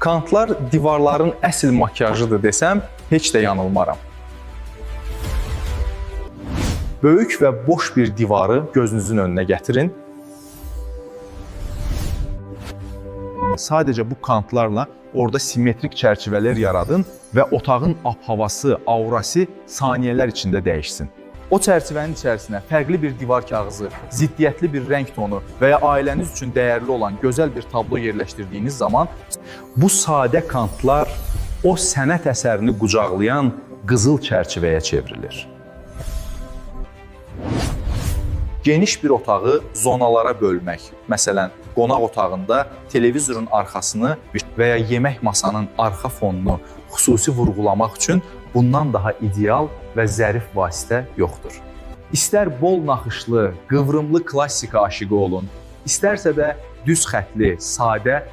Kantlar divarların əsl makiyajıdır desəm, heç də yanılmaram. Böyük və boş bir divarı gözünüzün önünə gətirin. Sadəcə bu kantlarla orada simmetrik çərçivələr yaradın və otağın ab-havası, aurası saniyələr içində dəyişsin. O çərçivənin içərisinə fərqli bir divar kağızı, ziddiyyətli bir rəng tonu və ya ailəniz üçün dəyərli olan gözəl bir tablo yerləşdirdiyiniz zaman bu sadə kantlar o sənət əsərini qucaqlayan qızıl çərçivəyə çevrilir. Geniş bir otağı zonalara bölmək. Məsələn, qonaq otağında televizorun arxasını və ya yemək masanın arxa fonunu xüsusi vurğulamaq üçün bundan daha ideal və zərif vasitə yoxdur. İstər bol naxışlı, qıvrımlı klassika aşiqi olun, istərsə də düz xətli, sadə,